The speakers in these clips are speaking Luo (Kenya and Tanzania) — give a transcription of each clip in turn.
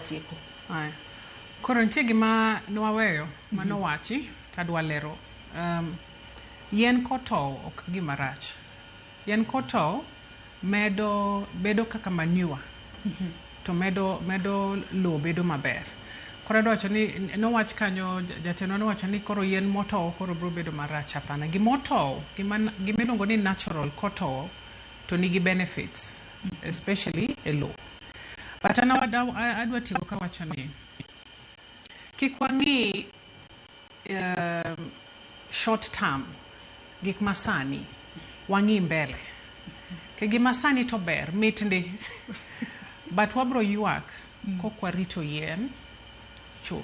watieko. Aya. Koro nitie gima nwaweyo manowachi tadwa lero. Yien kotow ok gima rach. Yien kotow medo bedo kaka manure to medo lowo bedo maber. Koro adwa wacho ni nowach kanyo jatendwa nowacho ni koro yien motow koro biro bedo marach. Hapana. Gimotow, gima iluongo ni natural kotow to nigi benefits especially e lowo. But an adwa tieko kawacho ni kik wang'i short term gik masani, wang'i mbele. Ke gima sani to ber, mit ndi. But wabro ywak kok warito yien cho.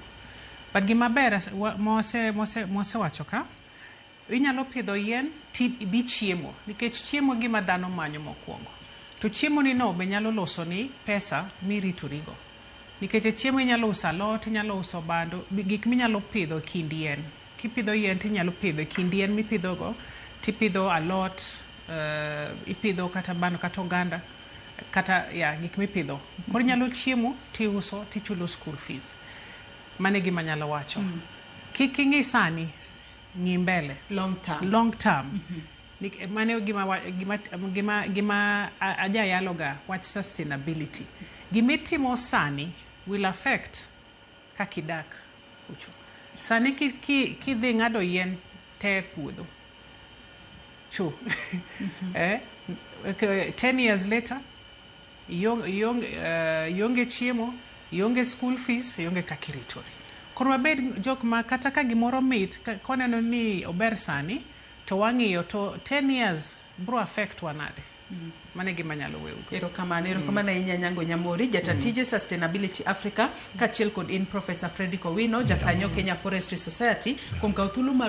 But gima ber mosewacho ka, inyalo pidho yien ti bi chiemo nikech chiemo gima dhano manyo mokwongo. To chiemo ni no be nyalo loso ni pesa miritorigo. Nikech e chiemo inyalo uso alot, inyalo uso bando, gik minyalo pidho e kind yien. Kipidho yien tinyalo pidho e kind yien mipidhogo, tipidho alot, ipidho kata bando kata oganda, kata ya gik mipidho. Koro inyalo chiemo tiuso tichulo school fees. Mano e gima anyalo wacho. Kik ing'i sani, ng'i mbele. Long term. Long term. Mano e gima ajayaloga wach sustainability. Gimitimo sani will affect kaka idak kucho. Sani kidhi ng'ado yien te e puodho, cho. 10 years later, ionge chiemo, ionge school fees, ionge kaka iritori. Koro wabed jok ma kata ka gimoro mit, koneno ni ober sani, to wang'iyo to 10 years bro affect wa nade. Mano e gima anyalo weyo. Erokamano, erokamano ahinya Nyango Nyamori, jata tije Sustainability Africa, kaachiel kod in Professor Frederick Owino, jakanyo Kenya Forestry Society, kuom kawo thuolo mar